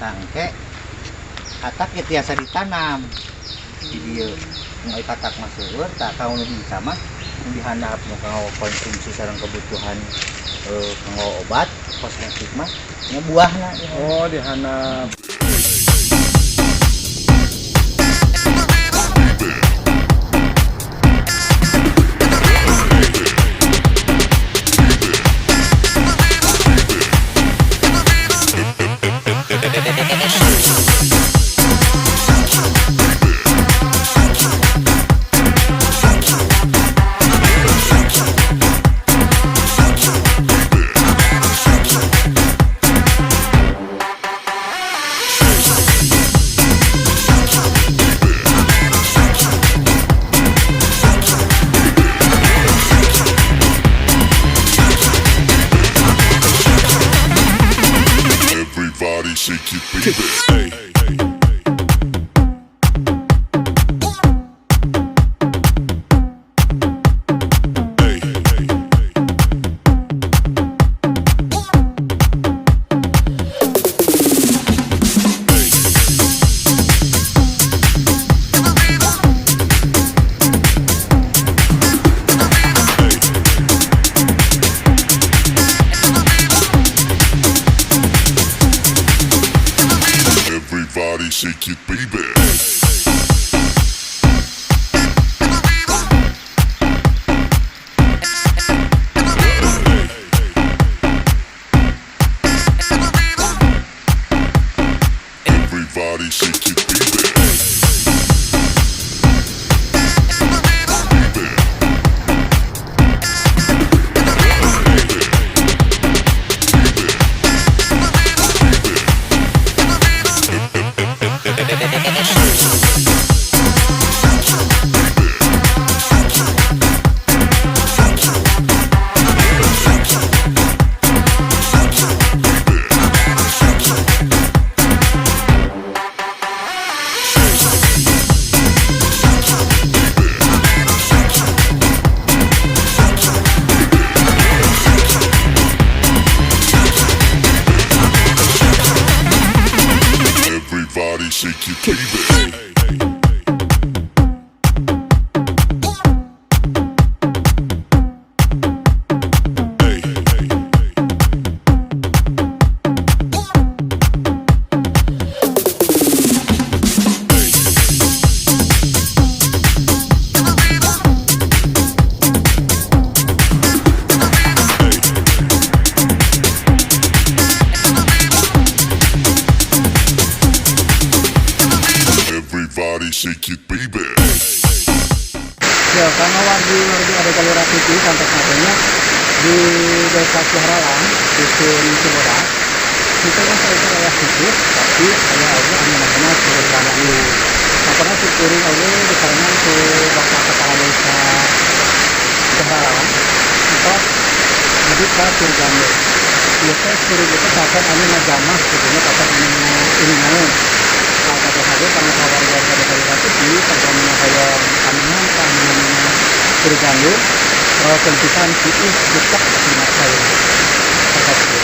Tangke katak ya tiasa ditanam di dieu. Nu ai katak mah seueur, tah kanggo nu bisa mah nu dihandap nu kanggo konsumsi sareng kebutuhan kanggo obat kosmetik mah nya buahna di handap. Oh, dihandap. Everybody shake it, baby. Hey. Hey. Everybody shake it, baby. Everybody shake it, baby. Everybody shake it, baby. Hey. Everybody shake it, baby. Ya, karena wargi-wargi ada Galura TV sampai saatnya di Desa Ciharalang, Dusun Cibodas, itu kan saya aya situs, tapi aya oge anu namanya Curug Gandu. Makanya si kuring oge disarengan ku Bapak Kepala Desa Ciharalang, entos jadi ka Curug Gandu. Ieu teh curug itu caket anu ngajamah gitu nya, caket anu iningaeun. KPHD karena warga warga Galura TV pertamina hoyong kamihan ka anu namina Curug Gandu, raoseun pisan tiis buka dina saya. Terima kasih.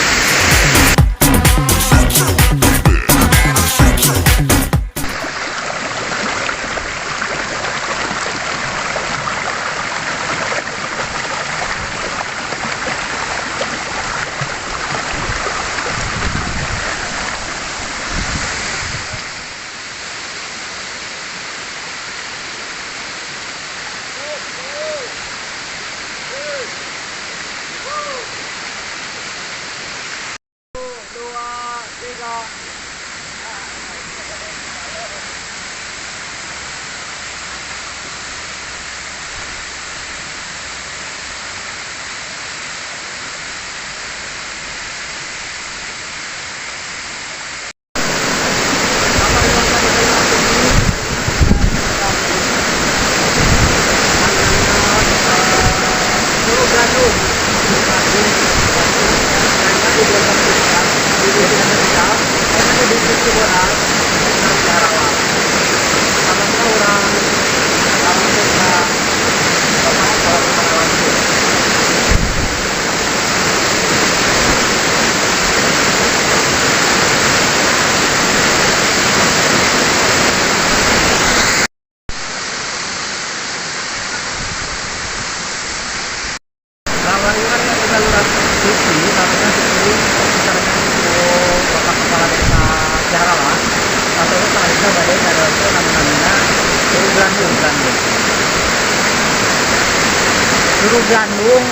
Curug Landung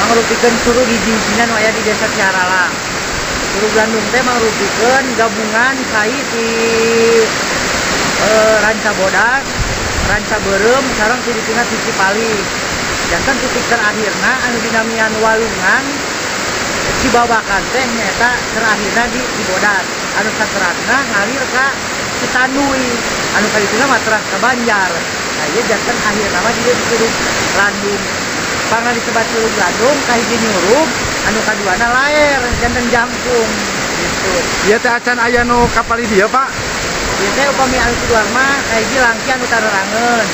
mangrupikeun curug hiji-hijina nu aya di Desa Ciharalang. Curug Landung teh mangrupikeun gabungan cai ti Ranca Bodas, Ranca Beureum sareng ti dituna ti Cipali. Janten titik terakhirna anu dinamian Walungan Cibabakan teh nyaeta terakhirna di Cibodas. Anu saterasna ngalir ka Citanduy. Anu kadituna mah teras ka Banjar. Nah, ieu janten akhirna mah di Curug Landung. Pangna disebat Curug Landung, kahiji nyurug, anu kaduana laer janten jangkung gitu. Ieu teh acan aya nu kapalih dieu, Pak? Ieu teh upami anu ti luar mah kahiji langki anu tararangeun.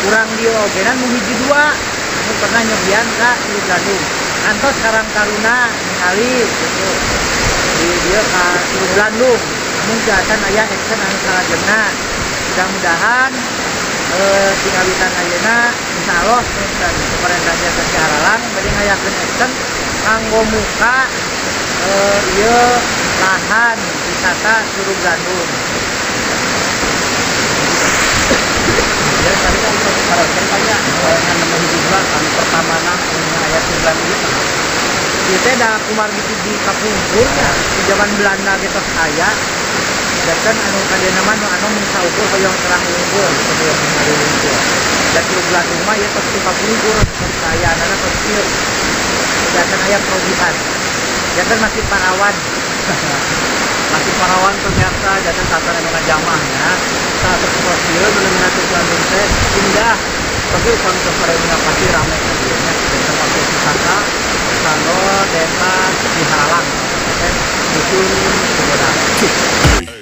Urang dieu ogenan mung hiji dua anu pernah nyobian ka Curug Landung. Kantos Karang Taruna ningali gitu. Di dieu ka Curug Landung. Mung teu acan aya action anu salajengna. Mudah-mudahan tingawitan ayeuna insyaallah dan pemerintah Desa Ciharalang bade ngayakeun action kanggo muka ieu lahan wisata Curug Landung. Ya, tadi kan disarankan Pak ya, anu hiji dua anu pertama na anu aya Curug Landung ieu. Ieu teh da kumargi ti di kapungkur nya, di zaman Belanda ge tos aya. Janten anu kadieuna mah nu anu mung saukur hoyong terang wungkul, hoyong ningali wungkul. Da Curug Landung mah ieu tos ti kapungkur, tos kaayaanana tos kieu. Janten aya perobihan. Janten masih parawan. Masih parawan pemirsa, janten sasana anu ngajamah nya. Saat seperti ieu bener-bener Curug Landung teh indah. Tapi upami tos pada pasti rame kan dieu nya. Janten objek wisata kanggo Desa Ciharalang, teh Dusun Cibodas. Hey.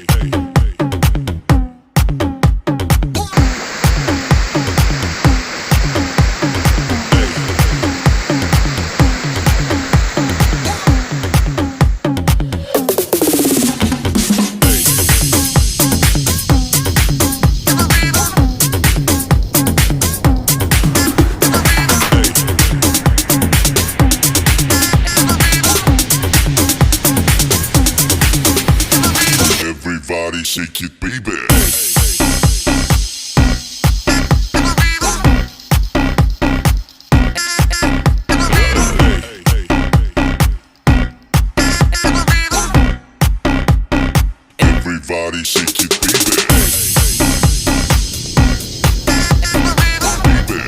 Everybody shake it, baby. Everybody shake it, baby. Baby.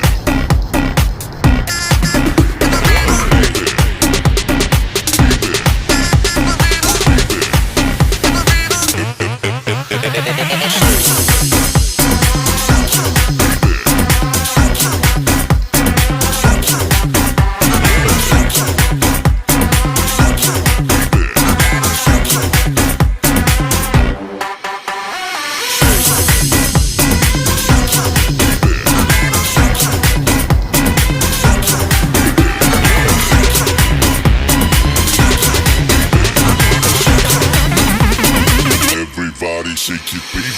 Everybody shake it, baby.